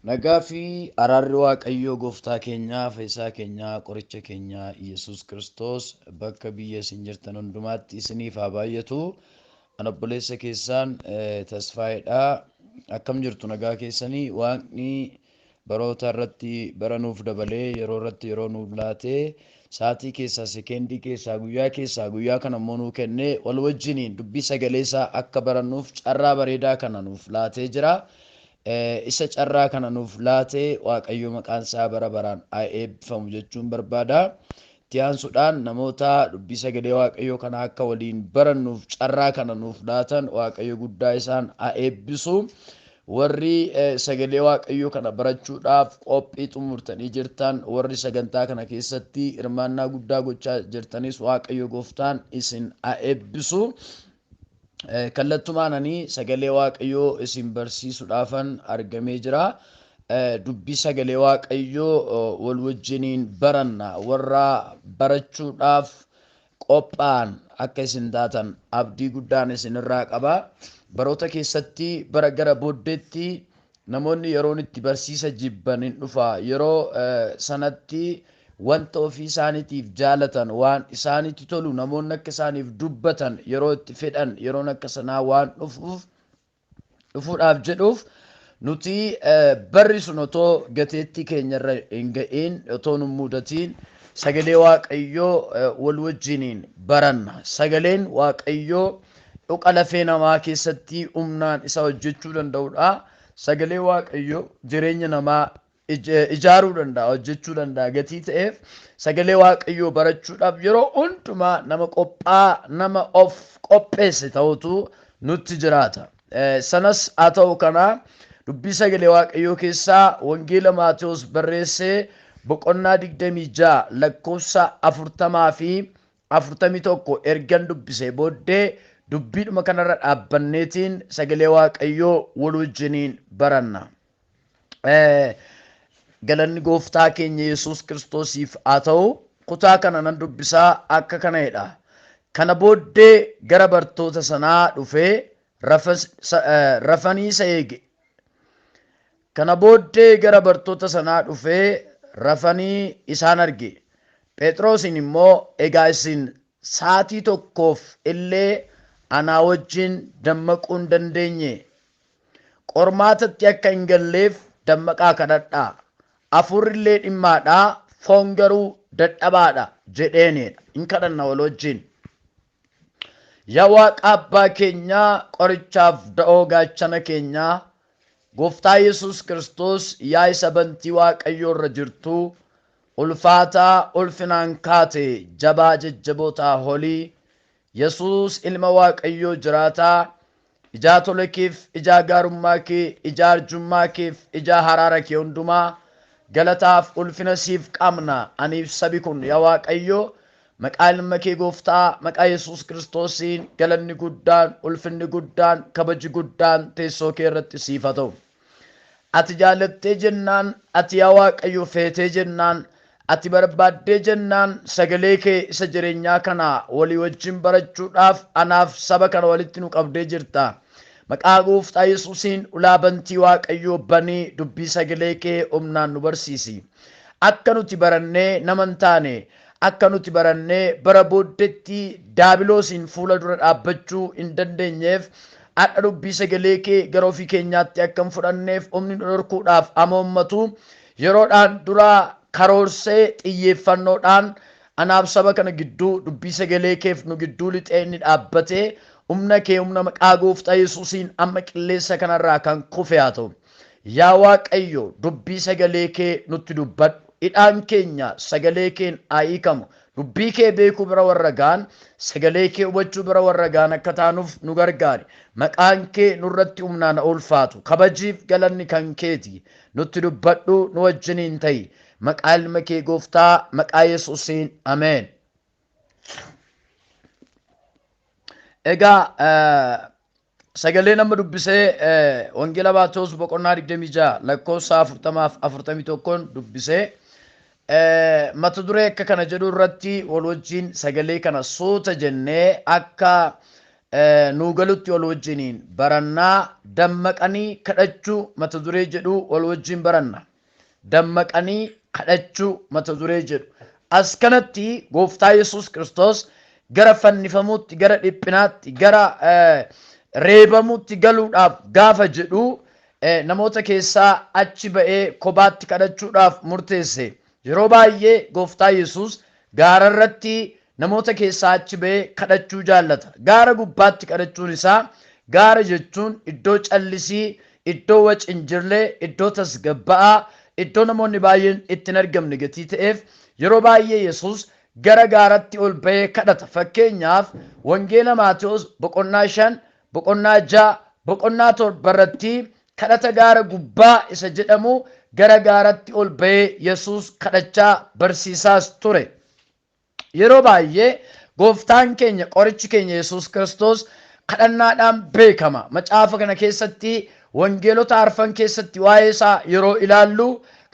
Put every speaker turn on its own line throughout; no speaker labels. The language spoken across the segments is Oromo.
Nagaa fi araarri Waaqayyoo gooftaa keenyaa, fayyisaa keenyaa, qoricha keenyaa Yesuus Kiristoos bakka biyya isin jirtan hundumaatti isiniif haa baay'atu. An obboleessa keessaan Tasfaayeedha. Akkam jirtu nagaa keessanii? Waaqni baroota irratti bara nuuf dabalee, yeroo irratti yeroo nuuf laatee, sa'aatii keessaa, sekeendii keessaa, guyyaa keessaa, guyyaa kana immoo nuu kennee wal wajjiniin dubbii sagalee isaa akka barannuuf carraa bareedaa kana nuuf laatee jira. Isa carraa kana nuuf laatee Waaqayyo maqaan isaa bara baraan haa eebbifamu jechuun barbaada. Itti aansuudhaan namoota dubbii sagalee Waaqayyoo kana akka waliin barannuuf carraa kana nuuf laatan Waaqayyo guddaa isaan haa eebbisu. Warri sagalee Waaqayyoo kana barachuudhaaf qophii xumurtanii jirtan, warri sagantaa kana keessatti hirmaannaa guddaa gochaa jirtanis Waaqayyo gooftaan isin haa eebbisu. Kallattumaan ani sagalee Waaqayyoo isin barsiisuudhaafan argamee jira. Dubbii sagalee Waaqayyoo wal wajjiniin baranna. Warra barachuudhaaf qophaa'an akka isin taatan abdii guddaan isinirraa qaba. Baroota keessatti bara gara booddeetti namoonni yeroon itti barsiisa jibban hin dhufa. Yeroo sanatti wanta ofii isaaniitiif jaalatan, waan isaanitti tolu namoonni akka isaaniif dubbatan yeroo itti fedhan, yeroon akka sanaa waan dhufuudhaaf jedhuuf nuti barri sun otoo gateettii keenyarra hin ga'iin, otoo nu mudatiin sagalee Waaqayyoo wal wajjiniin baranna. Sagaleen Waaqayyoo dhoqa lafee namaa keessatti humnaan isa hojjechuu danda'udha. Sagalee Waaqayyoo jireenya namaa ijaaruu danda'a, hojjechuu danda'a gatii ta'eef sagalee Waaqayyoo barachuudhaaf yeroo hundumaa nama qophaa, nama of qopheesse ta'utu nutti jiraata. Sanas haa ta'u kana dubbii sagalee Waaqayyoo keessaa Wangeela Maatewos barreessee boqonnaa 26 lakkoofsa 40 fi 41 ergan dubbisee booddee dubbiidhuma kanarra dhaabbanneetiin sagalee Waaqayyoo wal wajjiniin baranna. Galanni gooftaa keenya Yesuus Kiristoosiif haa ta'u. Kutaa kana nan dubbisaa akka kana jedha. Kana booddee gara bartoota sanaa dhufee rafanii isa eege. Kana booddee gara bartoota sanaa dhufee rafanii isaan arge. Phexrosin immoo, egaa isin sa'aatii tokkoof illee anaa wajjin dammaquu hin dandeenye? Qormaatatti akka hin galleef dammaqaa kadhadhaa. Hafuurri illee dhimmaadha, foon garuu dadhabaadha jedheenidha. Hin kadhanna wal wajjin. Yaa Waaqa abbaa keenyaa, qorichaaf da'oo gaachana keenyaa, Gooftaa Yesuus Kiristoos, yaa isa bantii Waaqayyoo irra jirtu, ulfaataa ulfinaan kaate, jabaa jajjabootaa holii, Yesuus ilma Waaqayyoo jiraataa, ijaa tola keef, ijaa gaarummaa kee, ijaa arjummaa keef, ijaa haraara kee hundumaa galataaf ulfina siif qabna. Aniif sabi kun yaa Waaqayyo, maqaa ilma kee gooftaa, maqaa Yesuus Kiristoosiin galanni guddaan, ulfinni guddaan, kabaji guddaan teessoo kee irratti siif haa ta'u. Ati jaalattee jennaan, ati yaa Waaqayyo feetee jennaan, ati barbaaddee jennaan sagalee kee isa jireenyaa kana walii wajjin barachuudhaaf anaaf saba kana walitti nu qabdee jirta. Maqaa gooftaa Yesuusiin ulaa bantii Waaqayyoo banii dubbii sagalee kee humnaan nu barsiisi. Akka nuti barannee nama hin taane, akka nuti barannee bara booddeetti daabiloosiin fuula dura dhaabbachuu hin dandeenyeef, har'a dubbii sagalee kee gara ofii keenyaatti akka hin fudhanneef humni nu dhorkuudhaaf amoommatu yeroodhaan dura karoorsee xiyyeeffannoodhaan anaaf saba kana gidduu dubbii sagalee keef nu gidduu lixee inni dhaabbatee humna kee humna maqaa gooftaa Yesuusiin amma qilleensa kanarraa kan kufe haa ta'u. Yaa Waaqayyo, dubbii sagalee kee nutti dubbadhu. Hidhaan keenya sagalee keen haa hiikamu. Dubbii kee beekuu bira warra ga'an, sagalee kee hubachuu bira warra ga'an akka taanuuf nu gargaari. Maqaan kee nurratti humnaan haa ulfaatu. Kabajiif galanni kan keeti. Nutti dubbadhu, nu wajjiniin ta'i. Maqaa ilma kee gooftaa, maqaa Yesuusiin, ameen. Egaa sagalee nama dubbisee Wangeela Maatewos boqonnaa 26 lakkoofsa 40 fi 41 dubbisee mata duree akka kana jedhu irratti wal wajjin sagalee kana suuta jennee akka nuu galutti wal wajjiniin barannaa. Dammaqanii kadhachuu mata duree jedhu wal wajjin baranna. Dammaqanii kadhachuu mata duree jedhu. As kanatti Gooftaa Yesuus Kiristoos gara fannifamuutti, gara dhiphinaatti, gara reebamuutti galuudhaaf gaafa jedhu namoota keessaa achi ba'ee kophaatti kadhachuudhaaf murteesse. Yeroo baay'ee Gooftaa Yesuus gaara irratti namoota keessaa achi ba'ee kadhachuu jaallata. Gaara gubbaatti kadhachuun isaa, gaara jechuun iddoo callisii, iddoo waci hin jirre, iddoo tasgabba'aa, iddoo namoonni baay'een itti hin argamne gatii ta'eef yeroo baay'ee Yesuus gara gaaratti ol ba'ee kadhata. Fakkeenyaaf, Wangeela Maatewos boqonnaa 5, boqonnaa 6, boqonnaa 7 irratti kadhata gaara gubbaa isa jedhamu gara gaaratti ol ba'ee Yesuus kadhachaa barsiisaas ture. Yeroo baay'ee Gooftaan keenya, qorichi keenya Yesuus Kiristoos kadhannaadhaan beekama. Macaafa kana keessatti, wangeelota arfan keessatti waa'ee isaa yeroo ilaallu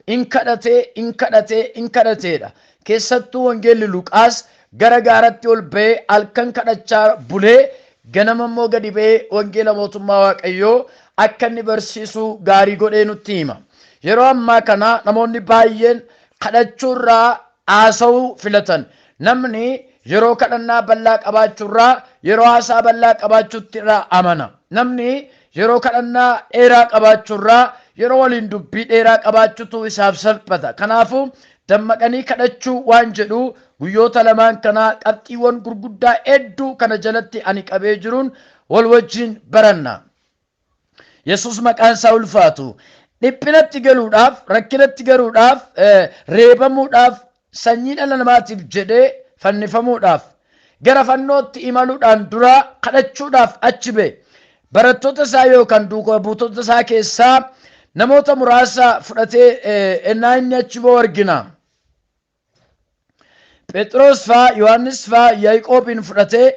in kadhatee, in kadhatee, in kadhateedha. Keessattuu Wangeelli Luqaas gara gaaratti ol ba'ee halkan kadhachaa bulee ganama immoo gadi ba'ee wangeela mootummaa Waaqayyoo akka inni barsiisu gaarii godhee nutti hima. Yeroo ammaa kana namoonni baay'een kadhachuurraa haasa'uu filatan. Namni yeroo kadhannaa bal'aa qabaachuurraa yeroo haasaa bal'aa qabaachuutti irraa amana. Namni yeroo kadhannaa dheeraa qabaachuurraa yeroo waliin dubbii dheeraa qabaachuutu isaaf salphata. Kanaafuu, dammaqanii kadhachuu waan jedhu guyyoota lamaan kanaa qabxiiwwan gurguddaa hedduu kana jalatti ani qabee jiruun wal wajjin baranna. Yesus maqaan isaa ulfaatu. Dhiphinatti galuudhaaf, rakkinatti galuudhaaf, reebamuudhaaf, sanyii dhala namaatiif jedhee fannifamuudhaaf, gara fannootti imaluudhaan dura kadhachuudhaaf achi ba'e. Barattoota isaa yookaan duuka buutota isaa keessaa namoota muraasa fudhatee ennaa inni achi ba'u argina. Phexros faa, Yohaannis faa, Yaaqoobiin fudhatee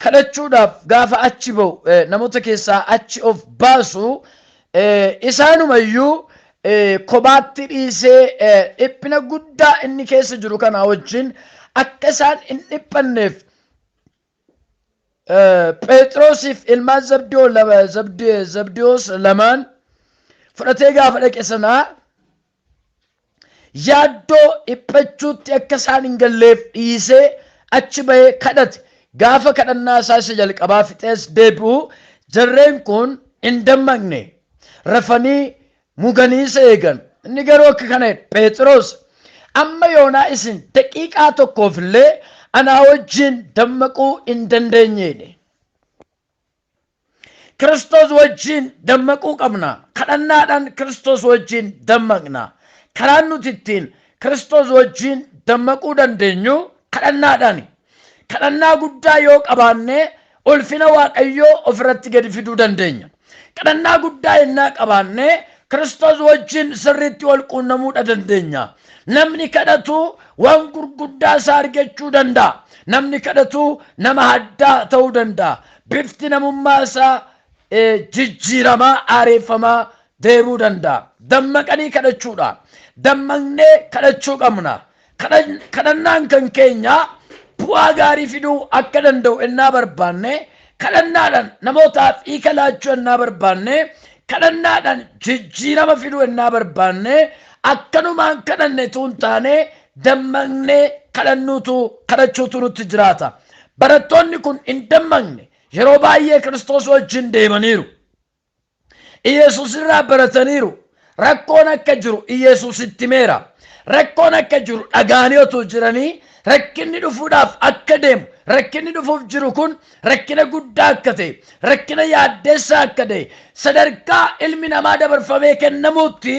kadhachuudhaaf gaafa achi ba'u, namoota keessaa achi of baasu, isaanumayyuu kophaatti dhiisee dhiphina guddaa inni keessa jiru kana wajjin akka isaan hin dhiphanneef Phexrosiif ilmaan Zabdiyoos lamaan fudhatee gaafa dhaqe sanaa yaaddoo dhiphachuutti akka isaan hin galleef dhiisee achi bahee kadhate. Gaafa kadhannaa isaa isa jalqabaa fixees deebi'u jarreen kun hin dammaqne. Rafanii muganii isa eegan. Inni garuu akka kana jedhe: "Phexros, amma yoonaa isin daqiiqaa tokkoof illee anaa wajjin dammaquu hin dandeenye" jedhe. Kiristoos wajjin dammaquu qabna. Kadhannaadhaan Kiristoos wajjin dammaqna. Karaan nuti ittiin Kiristoos wajjin dammaquu dandeenyu kadhannaadhaani. Kadhannaa guddaa yoo qabaanne ulfina Waaqayyoo ofirratti gadi fiduu dandeenya. Kadhannaa guddaa yennaa qabaanne Kiristoos wajjin sirriitti wal quunnamuudha dandeenya. Namni kadhatu waan gurguddaa isaa argachuu danda'a. Namni kadhatu nama addaa ta'uu danda'a. Bifti namummaa isaa jijjiiramaa, aareeffamaa deemuu danda'a. Dammaqanii kadhachuudha. Dammaqnee kadhachuu qabna. Kadhannaan kan keenya bu'aa gaarii fiduu akka danda'u ennaa barbaanne, kadhannaadhaan namootaaf hiika laachuu ennaa barbaanne, kadhannaadhaan jijjiirama fiduu ennaa barbaanne, akkanumaan kadhanne utuu hin taane dammaqnee kadhachuutu nutti jiraata. Barattoonni kun hin dammaqne. Yeroo baay'ee Kiristoos wajjin deemaniiru. Iyesuus irraa barataniiru. Rakkoon akka jiru Iyesuus itti himeera. Rakkoon akka jiru dhaga'anii otoo jiranii, rakkinni dhufuudhaaf akka deemu, rakkinni dhufuuf jiru kun rakkina guddaa akka ta'e, rakkina yaaddeessaa akka ta'e, sadarkaa ilmi namaa dabarfamee kennamuutti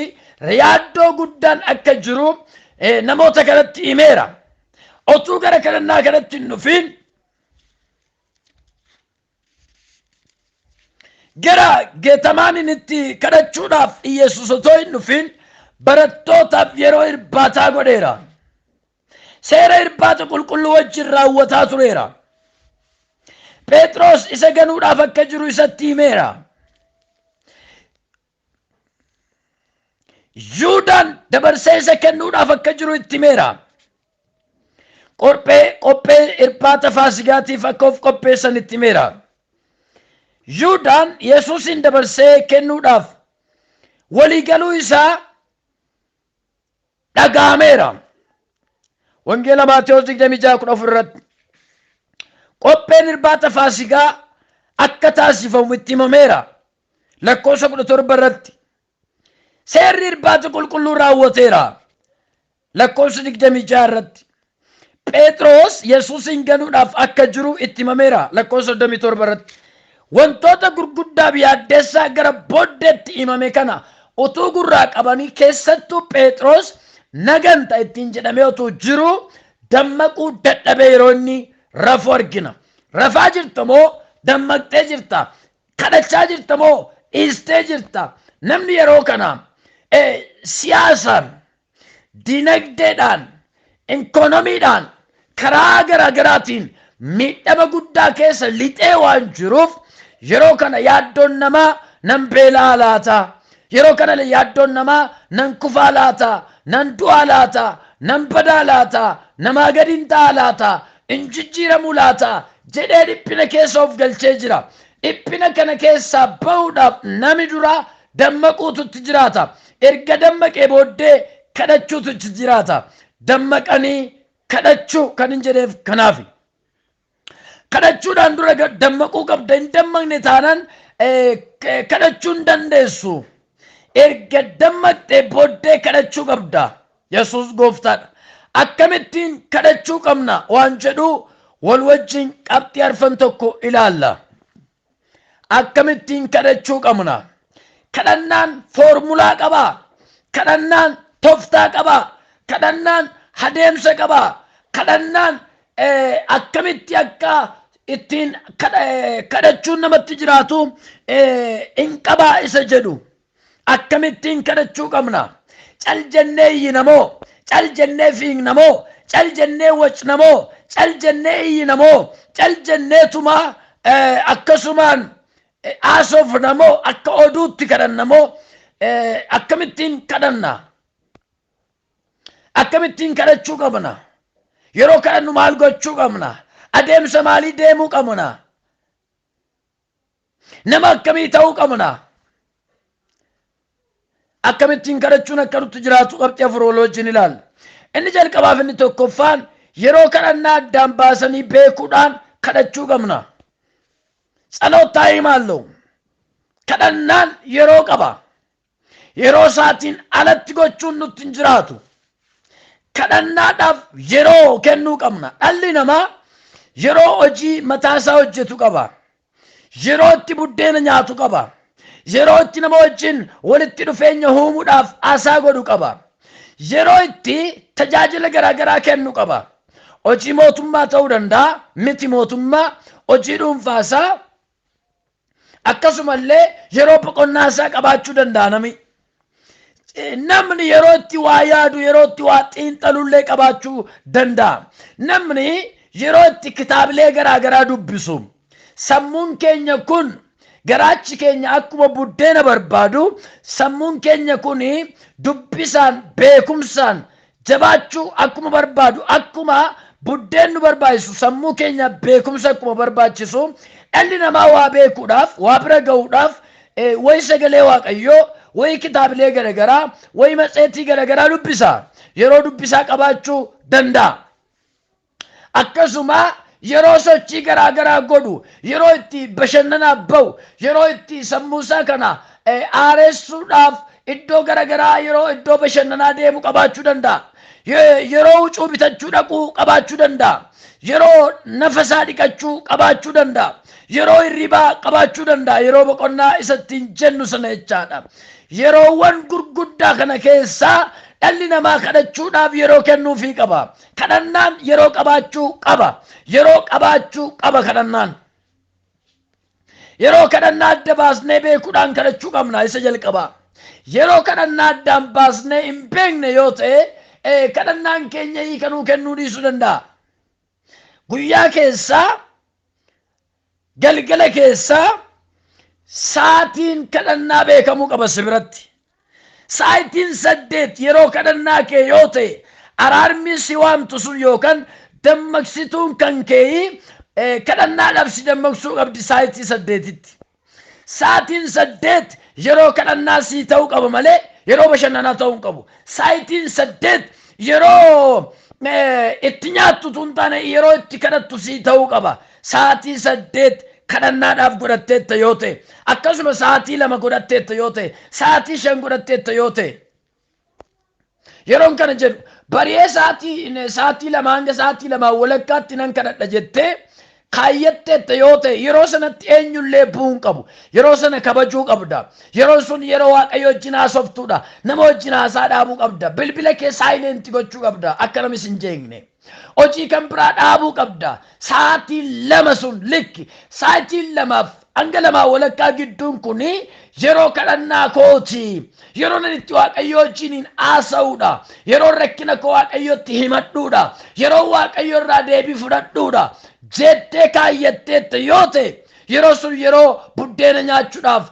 yaaddoo guddaan akka jiru namoota kanatti himeera. Otuu gara kadhannaa kanatti hin dhufiin, gara Geetamaaniinitti kadhachuudhaaf Iyesuus otoo hin dhufin barattootaaf yeroo irbaataa godheera. Seera irbaata qulqulluu wajjin raawwataa tureera. Phexros isa ganuudhaaf akka jiru isatti himeera. Yuudaan dabarsee isa kennuudhaaf akka jiru itti himeera. Qophee irbaata Faasigaatiif akka of qopheessan itti himeera. Yihuudaan Yesuusin dabarsee kennuudhaaf waliigaluu isaa dhaga'ameera. Wangeela Maatewos 26:14 irratti qopheen irbaata Faasigaa akka taasifamu itti himameera. Lakkoofsa 17 irratti seerri irbaata qulqulluu raawwateera. Lakkoofsa 26 irratti Phexros Yesuusin ganuudhaaf akka jiru itti himameera. Lakkoofsa 37 irratti wantoota gurguddaa fi yaaddessaa gara booddeetti himame kana utuu gurraa qabanii, keessattuu Phexros naganta ittiin jedhamee utuu jiru dammaquu dadhabee yeroo inni rafu argina. Rafaa jirta moo dammaqxee jirta? Kadhachaa jirta moo dhiistee jirta? Namni yeroo kana siyaasaan, dinagdeedhaan, ikoonomiidhaan, karaa garaa garaatiin miidhama guddaa keessa lixee waan jiruuf, yeroo kana yaaddoon namaa nan beelaa laata? Yeroo kana yaaddoon namaa nan kufaa laata? Nan du'aa laata? Nan badaa laata? Namaa gadi hin ta'a laata? Hin jijjiiramuu laata? Jedhee dhiphina keessa of galchee jira. Dhiphina kana keessaa bahuudhaaf nami dura dammaquutu itti jiraata. Erga dammaqee booddee kadhachuutu itti jiraata. Dammaqanii kadhachuu kan hin jedheef kanaafi. Kadhachuudhaan dura dammaquu qabda. Hin dammaqne taanaan kadhachuu hin dandeessu. Erga dammaqxee booddee kadhachuu qabda. Yesuus gooftaadha. Akkamittiin kadhachuu qabna waan jedhu wal wajjin qabxii arfan tokko ilaalla. Akkamittiin kadhachuu qabna? Kadhannaan foormulaa qabaa? Kadhannaan toftaa qabaa? Kadhannaan adeemsa qabaa? Kadhannaan akkamitti akka ittiin kadhachuun namatti jiraatu hin qabaa isa jedhu. Akkamittiin kadhachuu qabna? Cal jennee iyyina moo? Cal jennee fiigna moo? Cal jennee wacna moo? Cal jennee iyyina moo? Cal jenneetuma akkasumaan haasofna moo? Akka oduutti kadhanna moo? Akkamittiin kadhanna? Akkamittiin kadhachuu qabna? Yeroo kadhannu maal gochuu qabna? Adeemsa maalii deemuu qabna? Nama akkamii ta'uu qabna? Akkamittiin kadhachuun akka nutti jiraatu qabxii afur wal wajjin ilaalla. Inni jalqabaaf inni tokkoffaan, yeroo kadhannaa addaan baasanii beekuudhaan kadhachuu qabna. ጸሎት time አለው. Kadhannaan yeroo qaba. Yeroo isaatiin alatti gochuun nutti hin jiraatu. Kadhannaadhaaf yeroo kennuu qabna. Dhalli namaa yeroo hojii mataa isaa hojjetu qaba. Yeroo itti buddeena nyaatu qaba. Yeroo itti nama wajjin walitti dhufeenya uumuudhaaf haasaa godhu qaba. Yeroo itti tajaajila garaagaraa kennu qaba. Hojii mootummaa ta'uu danda'a, miti mootummaa, hojii dhuunfaasaa, akkasumallee yeroo boqonnaa isaa qabaachuu danda'a namni. Namni yeroo itti waa yaadu, yeroo itti waa xiinxalullee qabaachuu danda'a. Namni yeroo itti kitaabilee garaagaraa dubbisu. Sammuun keenya kun, garaachi keenya akkuma buddeena barbaadu, sammuun keenya kun dubbisaan, beekumsaan jabaachuu akkuma barbaadu, akkuma buddeen nu barbaachisu, sammuu keenya beekumsa akkuma barbaachisu, dhalli namaa waa beekuudhaaf, waa bira gahuudhaaf, wayi sagalee Waaqayyoo, wayi kitaabilee garaagaraa, wayi matseetii garaagaraa dubbisa. Yeroo dubbisaa qabaachuu danda'a. Akkasuma yeroo sochii garaagaraa godhu, yeroo itti bashannanaaf ba'u, yeroo itti sammuusaa kana aareessuudhaaf iddoo garaagaraa, yeroo iddoo bashannanaa deemu qabaachuu danda'a. Yeroo huccuu bitachuu dhaquu qabaachuu danda'a. Yeroo nafasaa dhiqachuu qabaachuu danda'a. Yeroo hirribaa qabaachuu danda'a. Yeroo boqonnaa isa ittiin jennu sana jechaadha. Yeroowwan gurguddaa kana keessaa dhalli namaa kadhachuudhaaf yeroo kennuufii qaba. Kadhannaan yeroo qabaachuu qaba. Yeroo qabaachuu qaba kadhannaan. Yeroo kadhannaa adda baasnee beekuudhaan kadhachuu qabna isa jalqabaa. Yeroo kadhannaa addaan baasnee hin beekne yoo ta'e, kadhannaan keenya hiikanuu kennuu dhiisuu danda'a. Guyyaa keessaa, galgala keessaa sa'aatiin kadhannaa beekamuu qaba si biratti. Sa'aatiin 8 yeroo kadhannaa kee yoo ta'e, araarmi si waamtu sun yookaan dammaqsituun kan kee kadhannaadhaaf si dammaqsuu qabdi sa'aatii 8tti. Sa'aatiin 8 yeroo kadhannaa sii ta'uu qaba malee yeroo bashannanaa ta'uu hin qabu. Sa'aatiin 8 yeroo itti nyaattu utuu hin taane yeroo itti kadhattu sii ta'uu qaba. Sa'aatii 8 kadhannaadhaaf godhatteetta yoo ta'e, akkasuma sa'aatii 2 godhatteetta yoo ta'e, sa'aatii 5 godhatteetta yoo ta'e. Yeroon kana jedhu bari'ee sa'aatii 2 hanga sa'aatii 2 walakkaatti nan kadhadha jettee kaayyatteetta yoo ta'e, yeroo sanatti eenyullee bu'uu hin qabu. Yeroo sana kabajuu qabda. Yeroon sun yeroo Waaqayyo wajjin haasoftuudha. Nama wajjin haasaa dhaabuu qabda. Bilbila kee silent gochuu qabda akka namni sin jeeqne. Hojii kan biraa dhaabuu qabda. Sa'aatii 2 sun likki. Sa'aatii 2 hanga 2 walakkaa gidduun kun yeroo kadhannaa kooti. Yeroo nan itti Waaqayyo wajjiniin haasa'uudha. Yeroo rakkina koo Waaqayyotti himadhuudha. Yeroo Waaqayyo irraa deebii fudhadhuudha. Jettee kaayyatteetta yoo ta'e, yeroo sun yeroo buddeena nyaachuudhaaf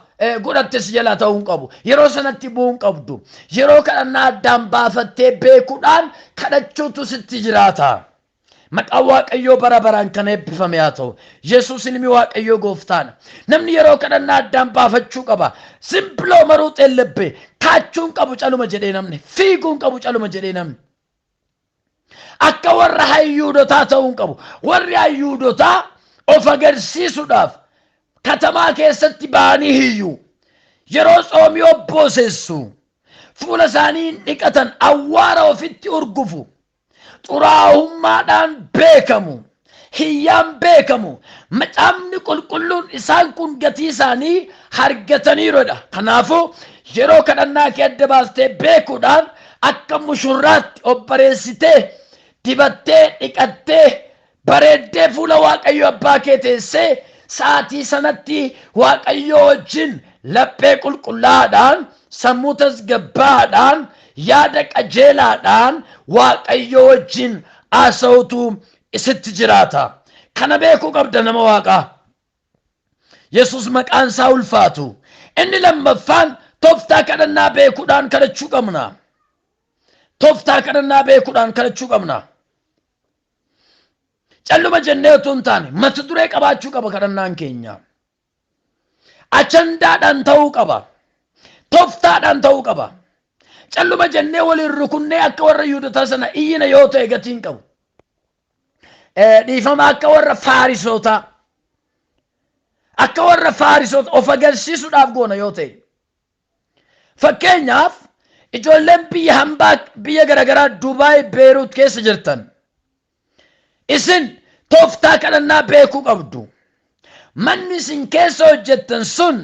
godhatte si jalaa ta'uu hin qabu. Yeroo sanatti bu'uu hin qabdu. Yeroo kadhannaa addaan baafattee beekuudhaan kadhachuutu sitti jiraata. Maqaan Waaqayyoo bara baraan kan eebbifame haa ta'u. Yesuus ilmi Waaqayyoo gooftaadha. Namni yeroo kadhannaa addaan baafachuu qaba. Simbiloo maruu xeellebbe kaachuu hin qabu caluma jedhee namni. Fiiguu hin qabu caluma jedhee namni. Akka warra hayyuudotaa ta'uu hin qabu. Warri hayyuudotaa of agarsiisuudhaaf katamaa keessatti ba'anii hiyyu. Yeroo tsoomii obboosessu. Fuula isaanii hin dhiqatan, awwaara ofitti urgufu. Xuraa'ummaadhaan beekamu. Hiyyaan beekamu. Macaafni qulqulluun isaan kun gatii isaanii argataniiruudha. Kanaafuu yeroo kadhannaa kee adda baastee beekuudhaan akka mushurraatti obbareessitee, dibattee, dhiqattee, bareeddee fuula Waaqayyo abbaa kee teessee sa'aatii sanatti Waaqayyo wajjin laphee qulqullaa'aadhaan, sammuu tasgabbaa'aadhaan, yaada qajeelaadhaan Waaqayyo wajjin haasa'utu isitti jiraata. Kana beekuu qabda nama Waaqaa. Yesus maqaan isaa ulfaatu. Inni lammaffaan tooftaa kadhannaa beekuudhaan kadhachuu qabna. Tooftaa kadhannaa beekuudhaan kadhachuu qabna. Calluma jennee otoo hin taane mata duree qabaachuu qaba kadhannaan keenya. Achandaadhaan ta'uu qaba. Tooftaadhaan ta'uu qaba. Calluma jennee waliin rukunnee akka warra Yihuudotaa sana iyyina yoo ta'e gatii hin qabu. Dhiifama akka warra Faarisootaa. Akka warra Faarisoota of agarsiisuudhaaf goona yoo ta'e. Fakkeenyaaf ijoolleen biyya hambaa biyya garaagaraa Dubaay, Beeruut keessa jirtan. Isin tooftaa kadhannaa beekuu qabdu. Manni isin keessa hojjettan sun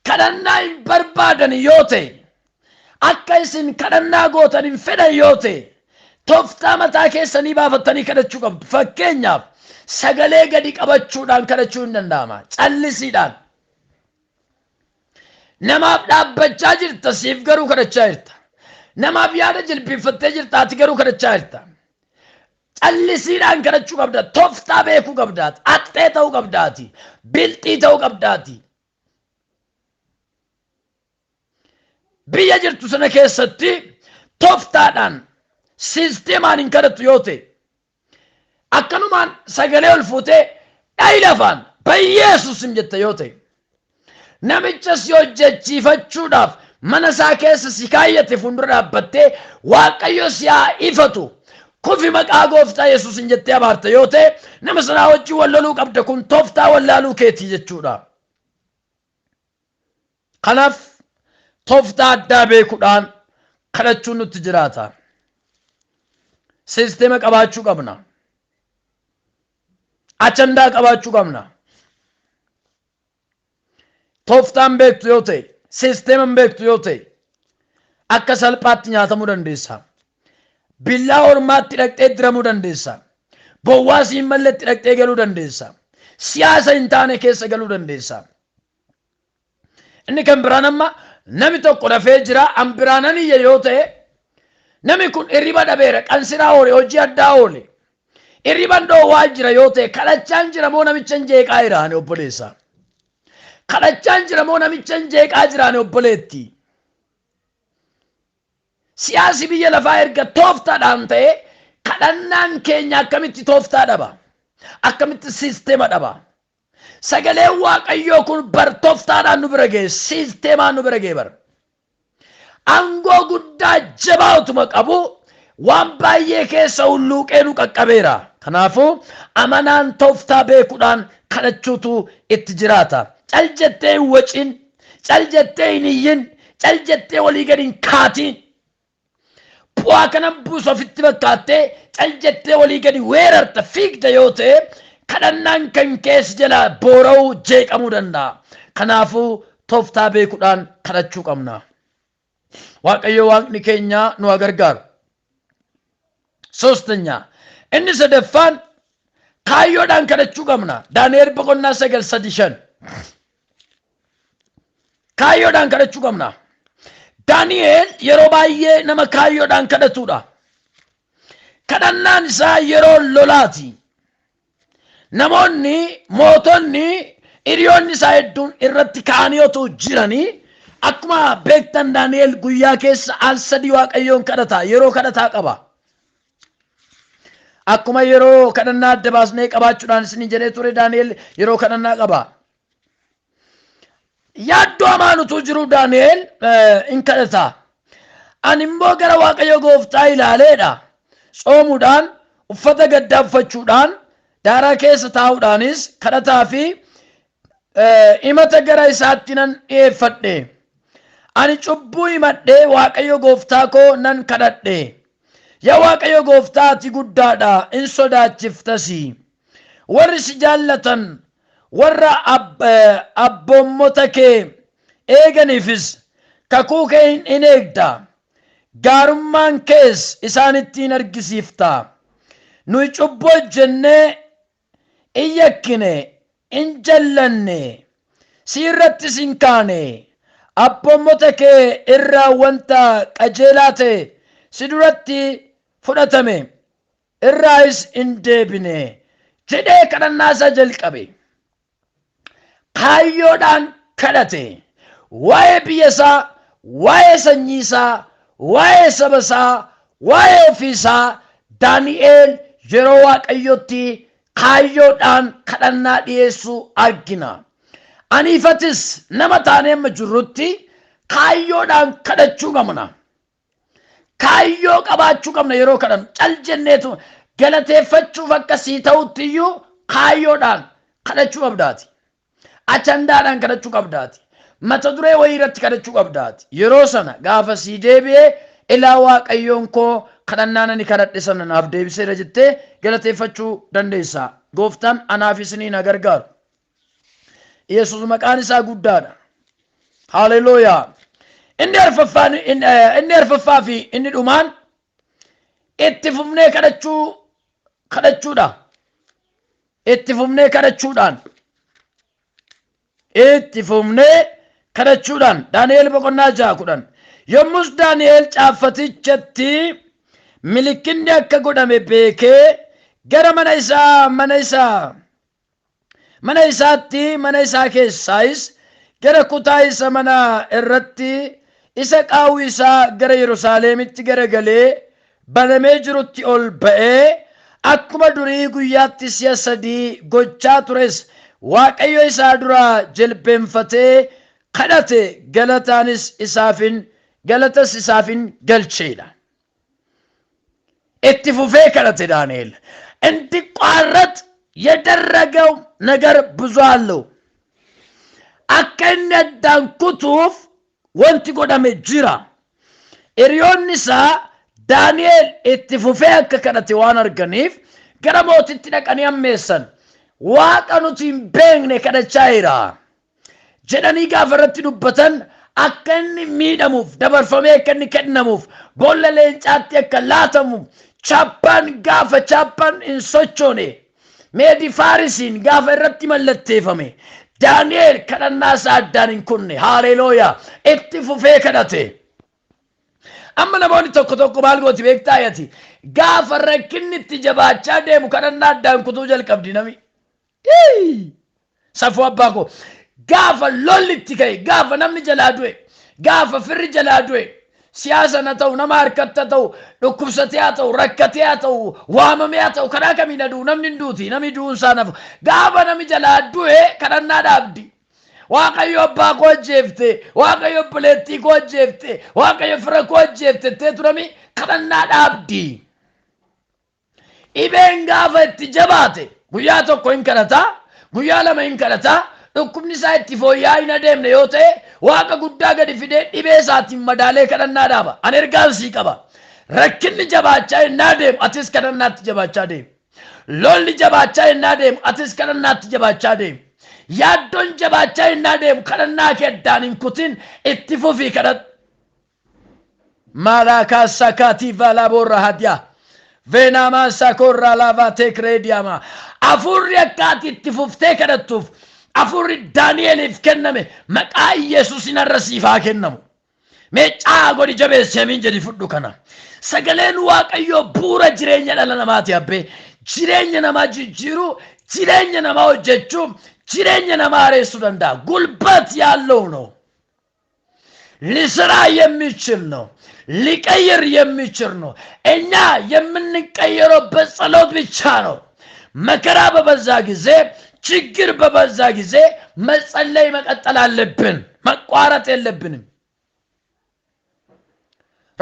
kadhannaa hin barbaadan yoo ta'e, akka isin kadhannaa gootan hin fedhan yoo ta'e, tooftaa mataa keessanii baafattanii kadhachuu qabdu. Fakkeenyaaf sagalee gadi qabachuudhaan kadhachuu hin danda'ama. Callisiidhaan. Namaaf dhaabbachaa jirta, siif garuu kadhachaa jirta. Namaaf yaada jilbiiffattee jirta, ati garuu kadhachaa jirta. Callisiidhaan kadhachuu qabda. Tooftaa beekuu qabdaati. Axxee ta'uu qabdaati. Bilxii ta'uu qabdaati. Biyya jirtu sana keessatti tooftaadhaan siisteemaan hin kadhattu yoo ta'e, akkanumaan sagalee ol fuutee dhayi lafaan bayyeesus hin jette yoo ta'e, namicha si hojjechiifachuudhaaf mana isaa keessa si kaayyate fuuldura dhaabbattee Waaqayyo si haa ifatu kufi maqaa gooftaa Yesuus hin jettee abaarte yoo ta'e, nama sanaa wajjin wal loluu qabda. Kun tooftaa wallaaluu keetii jechuudha. Kanaaf tooftaa addaa beekuudhaan kadhachuun nutti jiraata. Siisteema qabaachuu qabna. Achandaa qabaachuu qabna. Tooftaan beektu yoo ta'e, siisteema beektu yoo ta'e, akka salphaatti nyaatamuu dandeessa. Billaa ormaatti dhaqxee diramuu dandeessa. Bowwaa siin malletti dhaqxee galuu dandeessa. Siyaasa hin taane keessa galuu dandeessa. Inni kan biraan amma nami tokko rafee jira, an biraanan iyya yoo ta'e, nami kun hirriba dhabeera, qansiraa oole, hojii addaa oole. Hirriban dhoowwaa jira yoo ta'e, kadhachaan jira moo namicha hin jeeqaa jira ani obboleessa? Kadhachaan jira moo namicha hin jeeqaa jira ani obboleetti? Siyaasi biyya lafaa erga tooftaadhaan ta'e, kadhannaan keenya akkamitti tooftaa dhaba? Akkamitti siisteema dhaba? Sagaleen Waaqayyoo kun bar tooftaadhaan nu bira ga'e, siisteemaan nu bira ga'e bara. Aangoo guddaa jabaa utuma qabu waan baay'ee keessa hulluuqee nu qaqqabeera. Kanaafuu amanaan tooftaa beekuudhaan kadhachuutu itti jiraata. Cal jettee hin wacin, cal jettee hin iyyin, cal jettee walii gadi hin kaatiin. Bu'aa kanan buusu ofitti fakkaattee cal jettee walii gadi weerarta fiigda yoo ta'e, kadhannaan kan keessa jalaa boora'uu, jeeqamuu danda'a. Kanaafuu tooftaa beekuudhaan kadhachuu qabna. Waaqayyo Waaqni keenya nu haa gargaaru. ሶስተኛ, inni sadaffaan kaayyoodhaan kadhachuu qabna. Daani'el boqonnaa 9:3-5. Kaayyoodhaan kadhachuu qabna. Daani'el yeroo baay'ee nama kaayyoodhaan kadhatudha. Kadhannaan isaa yeroo lolaati. Namoonni, mootonni, hiriyoonni isaa hedduun irratti ka'anii otoo jiranii, akkuma beektan Daani'el guyyaa keessa al sadii Waaqayyoon kadhata, yeroo kadhataa qaba. Akkuma yeroo kadhannaa adda baasnee qabaachuudhaan isinii jedhee ture, Daani'el yeroo kadhannaa qaba. Yaaddoo hamaan utuu jiru Daani'el in kadhata. Ani immoo gara Waaqayyo gooftaa ilaaleedha. Tsoomuudhaan, uffata gaddaa uffachuudhaan, daaraa keessa taa'uudhaanis kadhataa fi himata gara isaatti nan dhi'eeffadhe. Ani cubbuu himadhee Waaqayyo gooftaa koo nan kadhadhe. Yaa Waaqayyo gooftaa, ati guddaadha, in sodaachiftasi. Warri si jaallatan, warra abboommota kee eeganiifis kakuu kee in eegda. Gaarummaan kees isaanitti hin argisiifta. Nuyi cubbuu hojjennee in yakkine, in jallanne, si irrattis hin kaane. Abboommota kee irraa wanta qajeelaa ta'e si duratti fudhatame irraayis hin deebine jedhee kadhannaa isaa jalqabe. Kaayyoodhaan kadhate. Waa'ee biyya isaa, waa'ee sanyii isaa, waa'ee saba isaa, waa'ee ofii isaa Daani'eel yeroo Waaqayyotti kaayyoodhaan kadhannaa dhiyeessuu argina. Aniifatis nama taanee amma jirrutti kaayyoodhaan kadhachuu qabna. Kaayyoo qabaachuu qabna yeroo kadhannu. Cal jenneetu galateeffachuuf akkasii ta'utti iyyuu kaayyoodhaan kadhachuu qabdaati. Achandaadhaan kadhachuu qabdaati. Mata duree wayii irratti kadhachuu qabdaati. Yeroo sana gaafa sii deebi'ee, ilaa Waaqayyoon koo kadhannaan ani kadhadhe sana naaf deebiseera jettee galateeffachuu dandeessa. Gooftaan anaaf isiniin haa gargaaru. Yesuus maqaan isaa guddaadha. Haleluuyaa. Inni arfaffaa fi inni dhumaan itti fufnee kadhachuudha. Itti fufnee kadhachuudhaan. Itti fufnee kadhachuudhaan, Daani'el boqonnaa 6:10. Yommus Daani'el caaffatichatti milikinni akka godhame beekee gara mana isaatti, mana isaa keessaayis gara kutaa isa mana irratti isa qaawwi isaa gara Yerusaalemitti garagalee banamee jirutti ol ba'ee, akkuma durii guyyaatti si'a sadii gochaa tures Waaqayyo isaa dura jilbeenfatee kadhate, galatas isaafin galcheedha. Itti fufee kadhate Daani'el. እንዲቋረጥ የደረገው ነገር ብዙ አለው። Akka inni addaan kutuuf wanti godhame jira. Hiriyoonni isaa Daani'el itti fufee akka kadhate waan arganiif gara mootitti dhaqanii ammeessan. Waaqa nuti hin beekne kadhachaa jira jedhanii gaafa irratti dubbatan, akka inni miidhamuuf, dabarfamee akka inni kennamuuf, boolla leencaatti akka laatamuuf, chaappaan gaafa chaappaan hin sochoone Meedi Faarisiin gaafa irratti mallatteeffame, Daani'el kadhannaa isaa addaan hin kunne. Haalelooyaa! Itti fufee kadhate. Amma namoonni tokko tokko maal gooti beektaa ati? Gaafa rakkinni itti jabaachaa deemu kadhannaa addaan kutuu jalqabdi nami. Safuu abbaa koo. Gaafa lolli itti ka'e, gaafa namni jalaa du'e, gaafa firri jalaa du'e, Siyaasa haa ta'u, nama harkatti haa ta'u, dhukkubsatee haa ta'u, rakkatee haa ta'u, waamamee haa ta'u, karaa kamiin aduu namni hin duuti, namni du'uun isaa nafu. Gaafa namni jalaa du'e kadhannaa dhaabdi. Waaqayyo abbaa koo ajjeefte, Waaqayyo obboleettii koo ajjeefte, Waaqayyo fira koo ajjeefte jettee turami kadhannaa dhaabdi. Dhibeen gaafa itti jabaate guyyaa tokko hin kadhataa, guyyaa lama hin kadhataa, dhukkubni isaa itti fooyya'aa hin adeemne yoo ta'e Waaqa guddaa gadi fidee dhibee isaatiin madaalee kadhannaa dhaaba. Ani ergaan sii qaba. Rakkinni jabaachaa ennaa deemu atis kadhannaatti jabaachaa deemi. Lolli jabaachaa ennaa deemu atis kadhannaatti jabaachaa deemi. Yaaddoon jabaachaa ennaa deemu kadhannaa kee addaan hin kutin, itti fufii kadhadhu. Maalaakaa sakaatii vaalaaboorra hadiyaa. Veenaamaa sakoorraa laavaa teekreediyamaa. Hafuurri akka ati itti fuftee kadhattuuf hafuurri Daani'eliif kenname maqaa Yesuusin har'a siif haa kennamu. Mee caa godhi, jabeessi, amiin jedhi, fudhu kana. Sagaleen Waaqayyoo bu'uura jireenya dhala namaati abbee. Jireenya namaa jijjiiruu, jireenya namaa hojjechuu, jireenya namaa hareessuu danda'a. ጉልበት ያለው ነው። ሊሰራ የሚችል ነው። ሊቀይር የሚችል ነው። እኛ የምንቀየረው በጸሎት ብቻ ነው። መከራ በበዛ ጊዜ፣ ችግር በበዛ ጊዜ መጸለይ መቀጠል አለብን። መቋረጥ የለብንም።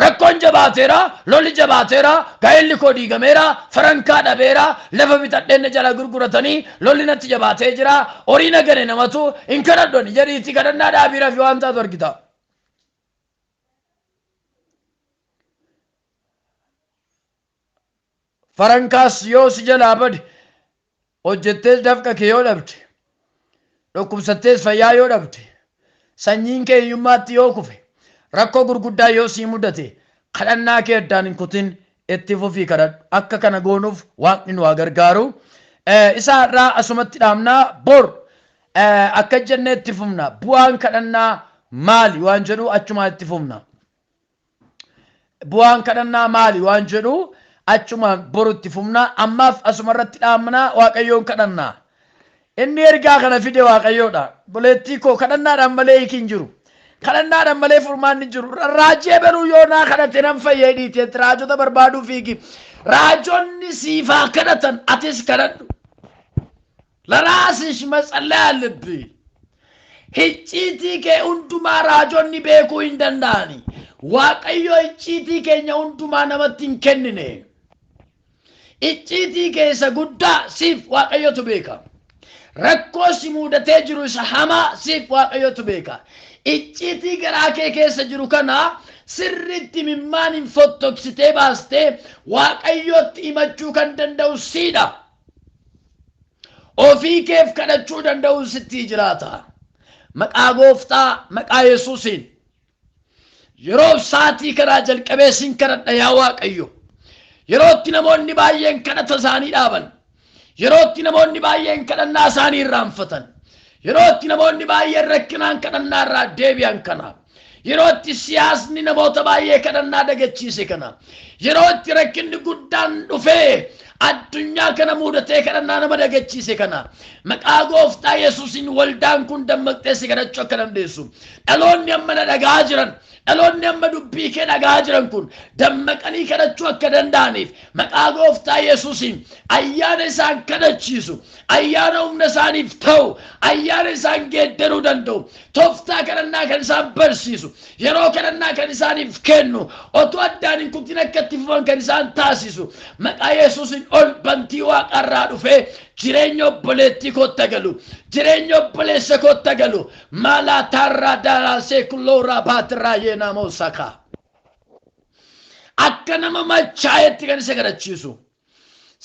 Rakkoon jabaateera, lolli jabaateera, gaa'elli koo diigameera, farankaa dhabeera, lafa bitadheen jala gurguratanii, lolli natti jabaatee jira, horii na gane namatu hin kadhadhoni jedhiitti kadhannaa dhaabiira fi waan taatu argita. Farankaas yoo si jalaa bade, hojjettees dafqa kee yoo dhabde, dhukkubsattees fayyaa yoo dhabde, sanyiin kee hiyyummaatti yoo kufe, rakkoo gurguddaa yoo sii mudate, kadhannaa kee addaan hin kutin, itti fufii kadhadhu. Akka kana goonuuf Waaqni nu haa gargaaru. Isa har'aa asumatti dhaabnaa, bor akka jennee itti fufna. Bu'aan kadhannaa maali waan jedhu achumaan itti fufna. Bu'aan kadhannaa maali waan jedhu achumaan boru itti fufna. Ammaaf asuma irratti dhaabnaa, Waaqayyoon kadhannaa. Inni ergaa kana fide Waaqayyoodha. Buleettii koo, kadhannaadhaan malee hiiki hin jiru. Kadhannaadhaan malee furmaanni hin jiru. Raajii eberuu yoo naa kadhate nan fayya hidhiiteetti raajota barbaaduu fiigi. Raajonni siif haa kadhatan, atis kadhadhu. ለራስሽ መጸለይ አለብህ። Icciitii kee hundumaa raajonni beekuu hin danda'ani. Waaqayyo icciitii keenya hundumaa namatti hin kennine. Icciitii kee isa guddaa siif Waaqayyotu beeka. Rakkoo si mudatee jiru isa hamaa siif Waaqayyotu beeka. Icciitii garaa kee keessa jiru kana sirriitti mimmaan hin fottoksitee baastee Waaqayyotti himachuu kan danda'u siidha. Ofii keef kadhachuu danda'uun sitti jiraata. Maqaa Gooftaa, maqaa Yesuusiin. Yeroo sa'aatii karaa jalqabee sin kadhadha, yaa Waaqayyo. Yerootti namoonni baay'een kadhata isaanii dhaaban. Yerootti namoonni baay'een kadhannaa isaanii irraanfatan. Yerootti namoonni baay'een rakkinaan kadhannaa irraa deebi'an kana. Yerootti siyaasni namoota baay'ee kadhannaa dagachiise kana. Yerootti rakkinni guddaan dhufee addunyaa kana mudatee kadhannaa nama dagachiise kana. Maqaa Gooftaa Yesuusiin waldaan kun dammaqxee si kadhachuu akka dandeessu. Dhaloonni amma na dhagaa jiran, dhaloonni amma dubbii kee dhagaa jiran kun dammaqanii kadhachuu akka danda'aniif maqaa Gooftaa Yesuusiin ayyaana isaan kadhachiisu, ayyaana humna isaaniif ta'u, ayyaana isaan geeddaruu danda'u, tooftaa kadhannaa kan isaan barsiisu, yeroo kadhannaa kan isaaniif kennu, otoo addaan hin kutin akka itti fufan kan isaan taasisu, maqaa Yesuusiin ol bantii Waaqarraa dhufee jireenya obboleettii kootta galu, jireenya obboleessa kootta galu. Maalaa taarraa daaraa seekulooraa baatirraa yeenaamoo sakaa. Akka nama machaa'etti kan isa kadhachiisu,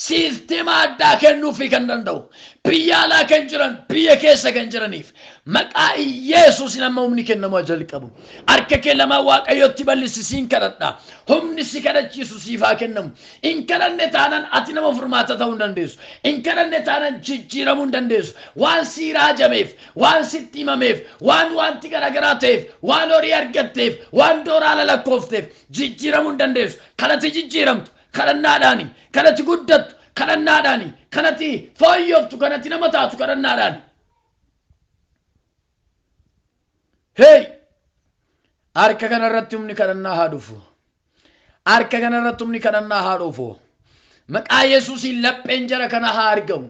siisteema addaa kennuufii kan danda'u, biyya alaa kan jiran, biyya keessa kan jiraniif maqaa Yesuusin amma humni kennamu jalqabu. Harka kee lamaan Waaqayyotti bal'isi, siin kadhadha. Humni si kadhachiisu siif haa kennamu. Hin kadhanne taanaan ati nama furmaata ta'uu hin dandeessu. Hin kadhanne taanaan jijjiiramuu hin dandeessu. Waan sii raajameef, waan sitti himameef, waan wanti garaagaraa ta'eef, waan horii argatteef, waan dooraala lakkoofteef jijjiiramuu hin dandeessu. Kanatti jijjiiramtu kadhannaadhaani. Kanatti guddattu kadhannaadhaani. Kanatti fooyyoftu, kanatti nama taatu kadhannaadhaani. Hey! Harka kana irratti humni kadhannaa haa dhufu. Harka kana irratti humni kadhannaa haa dhufu. Maqaa Yesuusiin lapheen jara kana haa argamu.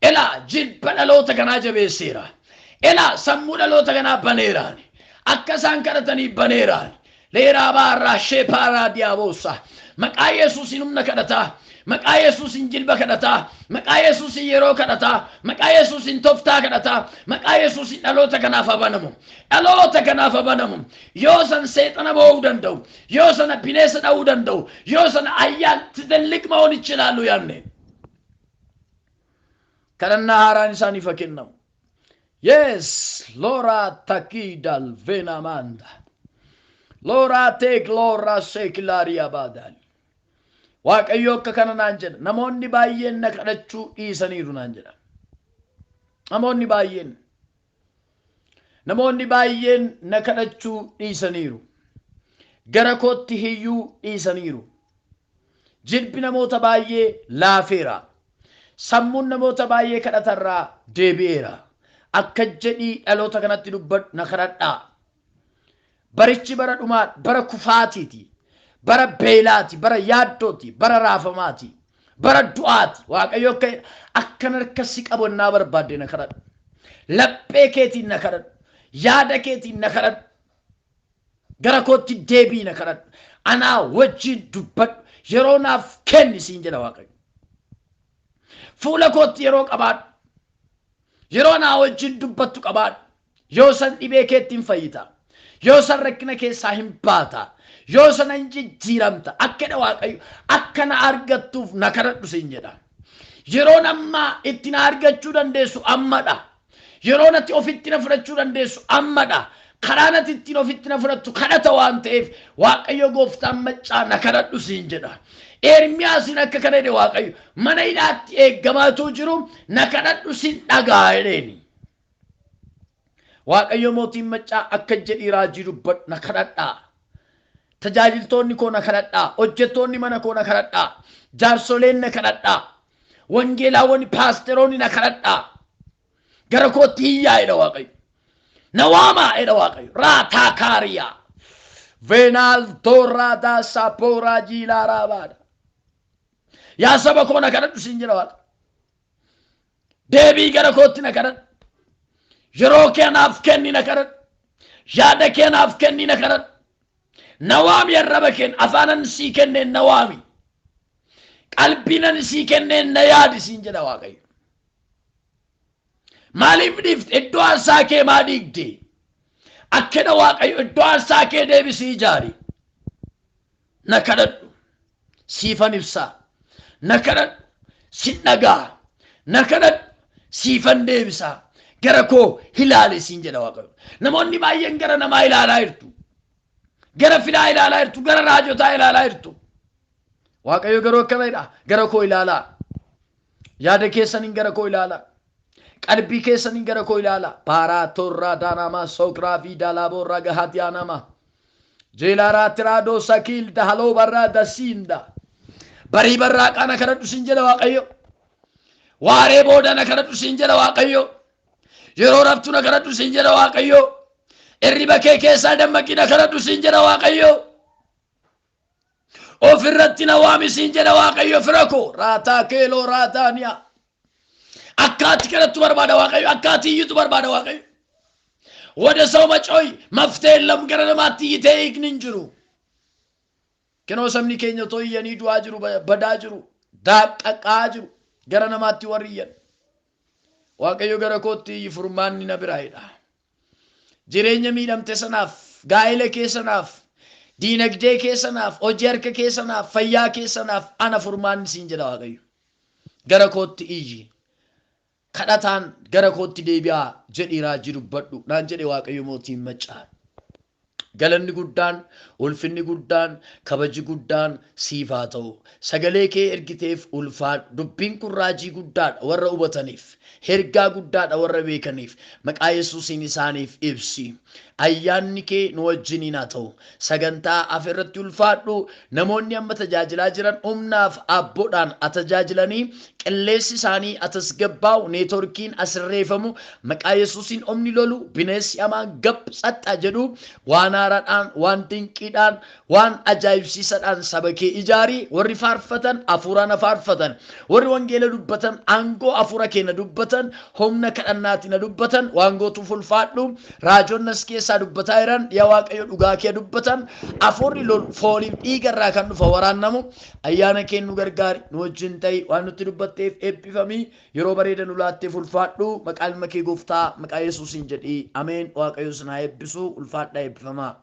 Elaa jilba dhaloota kanaa jabeesseera. Elaa sammuu dhaloota kanaa baneeraan. Akka isaan kadhatanii baneeraan. Leeraa baarraa sheepaaraa diyaaboossa. Maqaa Yesuusiin humna kadhataa. Maqaa Yesuusiin jilba kadhataa. Maqaa Yesuusiin yeroo kadhataa. Maqaa Yesuusiin toftaa kadhataa. Maqaa Yesuusiin dhaloota kanaaf haa banamu. Dhaloota kanaaf haa banamu. Yoo san seexana boo'uu danda'u. Yoo sana bineensa dha'uu danda'u. Yoo sana ayyaan ትልቅ መሆን ይችላሉ ያኔ kadhannaa haaraan isaaniif haa kennamu. Yes, Lora takidal venamanda. Lora tek lora sekilaria badal. Waaqayyo akka kana naan jedha. Namoonni baay'een na kadhachuu dhiisaniiru naan jedha. Namoonni baay'een. Namoonni baay'een na kadhachuu dhiisaniiru. Gara kootti hiyyuu dhiisaniiru. Jilbi namoota baay'ee laafeera. Sammuun namoota baay'ee kadhatarraa deebi'eera. Akka jedhii dhaloota kanatti dubbadhu na kadhadhaa. Barichi bara dhumaa bara kufaatiiti. Bara beelaati, bara yaaddooti, bara raafamaati, bara du'aati. Waaqayyo akka akkan harka si qabannaa barbaadde na kadhadhu. Laphee keetiin na kadhadhu. Yaada keetiin na kadhadhu. Gara kootti deebii na kadhadhu. Anaa wajjin dubbadhu. Yeroo naaf kenni siin jedha Waaqayyo. Fuula kootti yeroo qabaadhu. Yeroo naa wajjin dubbattu qabaadhu. Yoo san dhibee keetti hin fayyita. Yoo san rakkina keessaa hin baata. Yoo sana hin jijjiiramta. Akka jedha Waaqayyo akka na argattuuf na kadhadhu siin jedha. Yeroon ammaa itti na argachuu dandeessu ammadha. Yeroo natti ofitti na fudhachuu dandeessu ammadha. Karaa natti ittiin ofitti na fudhattu kadhata waan ta'eef Waaqayyo gooftaan maccaa na kadhadhu siin jedha. Ermiyaasin akka kana jedhe Waaqayyo mana hidhaatti eeggamaatu jiru na kadhadhu siin dhagaa jedheeni. Waaqayyo mootiin maccaa akka jedhii raajii dubbadhu na kadhadhaa. Tajaajiltoonni koo na kadhadhaa. Hojjettoonni mana koo na kadhadhaa. Jaarsoleen na kadhadhaa. Wangeelaawwan paasteroonni na kadhadhaa. Gara kootti hiyyaa jedha Waaqayyo. Na waamaa jedha Waaqayyo. Raataa kaariyaa. Veenaal tooraa daasaa pooraa jiilaa raabaadha. Yaa saba koo na kadhadhu siin jedha Waaqayyo. Deebii gara kootti na kadhadhu. Yeroo kee naaf kenni na kadhadhu. Yaada kee naaf kenni na kadhadhu. Na waami arraba keen afaanan sii kenneen na waami. Qalbiinan sii kenneen na yaadi siin jedha Waaqayyo. Maaliif dhiifte iddoo aarsaa kee maa dhiigde? Akkana Waaqayyo iddoo aarsaa kee deebisii ijaari. Na kadhadhu. Siifan ibsaa. Na kadhadhu. Sin dhagaa. Na kadhadhu. Siifan deebisaa. Gara koo ilaali siin jedha Waaqayyo. Namoonni baay'een gara namaa ilaalaa jirtu. Gara filaa ilaalaa jirtu. Gara raajotaa ilaalaa jirtu. Waaqayyo garuu akkana jedha. Gara koo ilaalaa. Yaada keessaniin gara koo ilaalaa. Qalbii keessaniin gara koo ilaalaa. Paaraa torraa daanamaa sookraa fi daalaaboorraa gahaatiyaanamaa. Jeelaaraa tiraadoo sakiil dahaloo barraa dasiinda. Barii barraaqaa na kadhadhu siin jedha Waaqayyo. Waaree booda na kadhadhu siin jedha Waaqayyo. Yeroo raftu na kadhadhu siin jedha Waaqayyo. Hirriba kee keessaa dammaqii na kadhadhu siin jedha Waaqayyo. Ofirratti na waami siin jedha Waaqayyo fira koo. Raataa keeloo raataaniyaa. Akka ati kadhattu barbaada Waaqayyo. Akka ati iyyitu barbaada Waaqayyo. ወደ ሰው መጮህ መፍትሄ የለም። gara namaatti iyyitee hiikni hin jiru. Kinoo sabni keenya otoo iyyanii du'aa jiru, badaa jiru, daaqaqaa jiru. Gara namaatti warri iyyan. Waaqayyo gara kootti iyyi furmaanni na biraayidha. Jireenya miidhamte sanaaf, gaa'ela kee sanaaf, diinagdee kee sanaaf, hojii harka kee sanaaf, fayyaa kee sanaaf ana furmaanni siin jedha Waaqayyo. Gara kootti iyyi. Kadhataan gara kootti deebi'aa jedhii raajii dubbadhu naan jedhe Waaqayyo mootiin maccaa. Galanni guddaan, ulfinni guddaan, kabaji guddaan siif haa ta'u. Sagalee kee ergiteef ulfaadhu. Dubbiin kun raajii guddaadha warra hubataniif. Ergaa guddaadha warra beekaniif. Maqaa Yesuusiin isaaniif ibsi. Ayyaanni kee nu wajjiniin haa ta'u. Sagantaa hafe irratti ulfaadhu. Namoonni amma tajaajilaa jiran humnaaf abboodhaan haa tajaajilanii qilleensi isaanii haa tasgabbaa'u, neetworkiin asirreeffamu, maqaa Yesuusiin omni lolu, bineensi hamaan gab tsaxxa jedhu waan haaraa haaraadhaan, waan dinqiidhaan, waan ajaa'ibsiisaadhaan saba kee ijaari. Warri faarfatan hafuuraan faarfatan, warri wangeela dubbatan aangoo hafuura keenya dubbatan, humna kadhannaatiin dubbatan, waan gootuuf ulfaadhu. Raajonni as keessaa dubbataa jiran, yaa Waaqayyo, dhugaa kee dubbatan. Hafuurri fooniif dhiiga irraa kan dhufa waraannamu, ayyaana kee nu gargaari, nu wajjin ta'i. Waan nutti dubbatteef eebbifamii. Yeroo bareeda nu laatteef ulfaadhu. Maqaa ilma kee Gooftaa, maqaa Yesuusiin jedhii, ameen. Waaqayyo sin haa eebbisu. Ulfaadhaa, eebbifamaa.